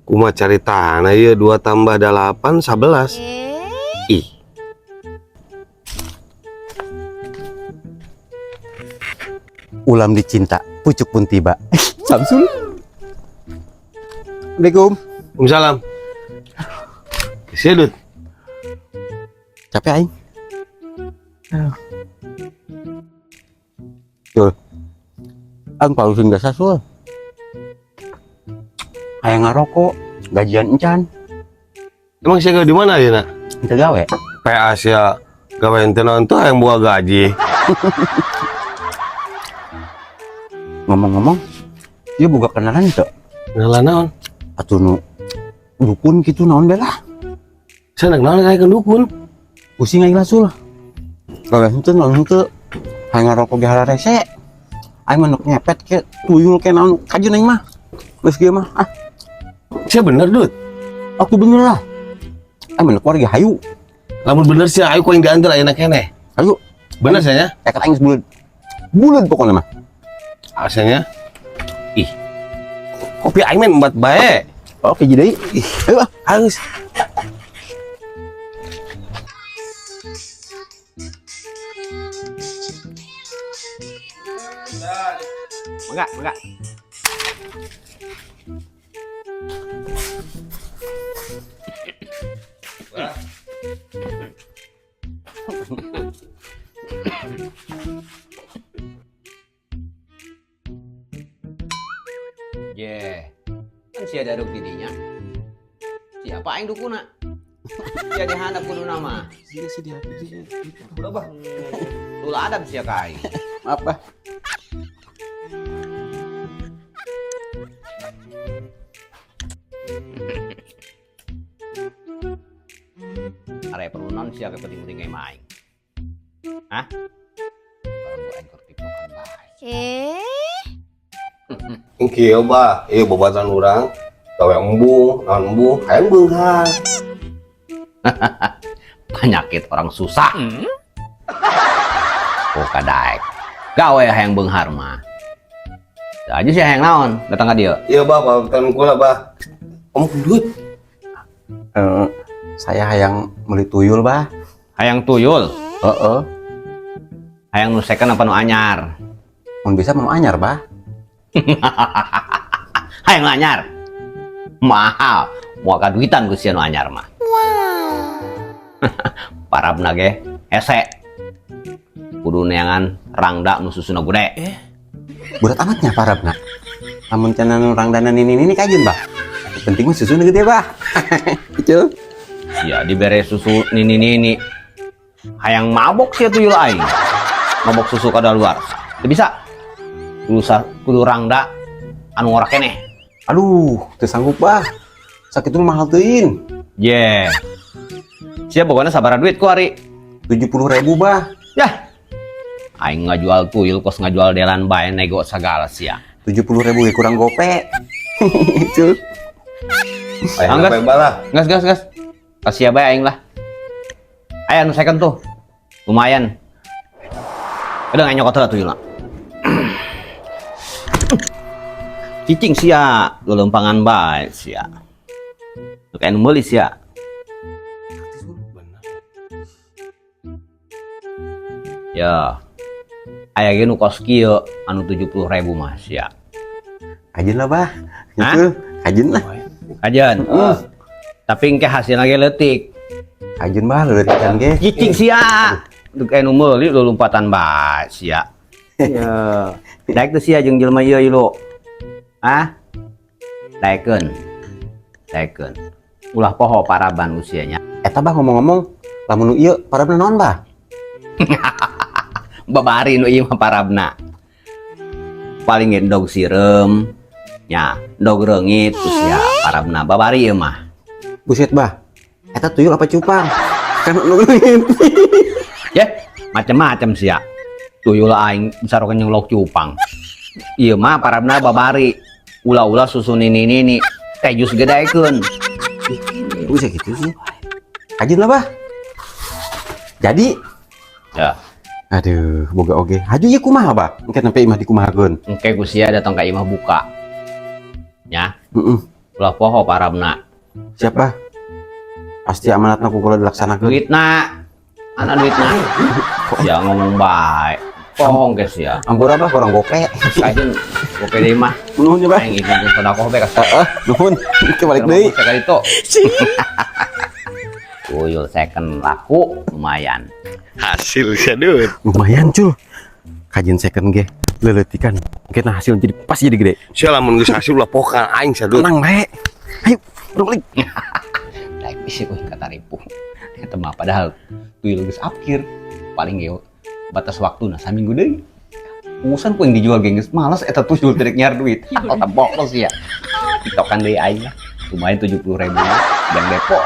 Kumaha caritana ieu 2 tambah 8 11. Ih. Ulam dicinta, pucuk pun tiba. Samsul. Assalamualaikum. Waalaikumsalam. Sia, Dut. Capek aing. Sul. Aing palusin gak Sul. Hayang ngarokok, gajian encan. Emang sia gawe di mana ya, Nak? Henteu gawe. PA sia gawe henteu naon tuh hayang boga gaji. Ngomong-ngomong, dia boga kenalan teu? Kenalan naon? Atuh nu dukun kitu naon be lah. Sia nak naon kayak dukun? Pusing aing lah Sul. Gawe henteu naon henteu. Hayang ngarokok ge hararese. Aing mah nuk ngepet ke tuyul ke naon kajeun aing mah. Geus kieu mah ah. Sia bener, Dut. Aku bener lah. Aing mah keluarga hayu. Lamun bener sia ayo ku aing diantar ayeuna keneh. Hayu. Bener sia nya? Tekad aing geus buleud. Buleud pokoknya mah. Asanya. Ih. Kopi aing men embat bae. Oke jadi. Ih, Ayo ah. Harus. Enggak, enggak. Ye, kan sia daruk didinya. Siapa aing dukuna? Sia dihandap kudu nama. Sia sih di HP Udah bah. Ulah adab sia ka aing. Maaf bah. Are perlu non sia ke penting-penting kayak aing. Hah? Barang gua aing keur tiktokan bae. Kieu bah, ieu babatan urang gawe embung, naon embung, hayang beunghar. Penyakit orang susah. Oh kadaek. Gawe hayang beunghar mah. Teu aja sih hayang naon datang ka dieu. Iya bah, babatan kula bah. Omong duit. Saya hayang meuli tuyul bah. Hayang tuyul. Heeh. Hayang nu second apa nu anyar? Mun bisa mau anyar bah. Hayang nu anyar. Mahal. Moal kaduitan ku sia nu anyar mah. Parabna ge hese. Kudu neangan rangda nu susuna gede. Berat amatnya parabna. Lamun cenah nu rangdana nini-nini kajeun bah. Penting mah susuna gede bah. Gitu. Ya dibere susu nini-nini. Hayang mabok sia tuyul aing. Mabok susu kadaluar. Teu bisa. Kudu rangda anu ngora keneh. Aduh, teu sanggup bah. Sakitu mahal teuing. Ye. Sia pokoknya sabaraha duit ku ari? 70.000 bah. Yah. Aing ngajual tuyul kos ngajual delan bae nego sagala sia. 70.000 ge kurang gope. Itu. Hayang Anggas. apa balah? Gas gas gas. Kasih bae aing lah. Aya nu second tuh. Lumayan. Udah nggak nyokot lah tuyulna. Cicing sia, gelempangan bae sia. Kayak nu meuli sia. Ya. Aya ge nu kos kieu anu 70.000 mah sia. Kajeun lah bah. Hah? Gitu. Kajeun lah. Kajeun. Heeh. Tapi engke hasilna ge leutik. Kajeun bah leutikan ge. Cicing sia. Dek anu meuli lulumpatan bae sia. Ya. Daek teu sia jeung jelema ieu ieu. Hah? Daekeun. Daekeun. Ulah poho paraban usianya. Eta bah ngomong-ngomong, lamun nu ieu parabna naon bah? Babari nu ieu mah parabna. Paling ge endog sireum, nya, endog reungit usia parabna babari ieu mah. Buset bah. Eta tuyul apa cupang? Kan nu reungit. Yeh, macem-macem sia. Tuyul aing sarokan jeung lauk cupang. Ieu mah parabna babari. Ulah-ulah susu nini-nini, teh jus ge daekeun. Ih, bisa gitu sih. Kajeun lah bah. Jadi Ya. Aduh, boga oge. Haju ieu kumaha bah? Engke sampai imah dikumahakeun. Engke ku sia datang ka imah buka. Ya. Heeh. Ulah poho parabna. Siapa? Pasti amanatna ku kula dilaksanakeun. Duitna. Ana duitna. Ya ngomong bae. Pohong geus ya. Ampura, Bah, kurang gope. Kajeun gope deui mah. Nuhun ya, Bah. Aing izin sedekah bae ka. Heeh, nuhun. Ke balik deui. Sekali itu. Tuyul second laku lumayan. Hasil sia, Dut. Lumayan, Cul. Kajeun second ge leleutikan. Mungkin hasil jadi pas jadi gede. Sia lamun geus hasil ulah poho ka aing sia, Dut. Tenang bae. Ayo, urang balik. Daek bisa euy kataripu. Eta mah padahal tuyul geus akhir. Paling ge batas waktu nah saminggu deui. Urusan ku yang dijual ge geus males eta tuyul teu nyiar duit. Otak bolos ya. Tiktokan deui aing lah. Lumayan 70 ribu yang depo.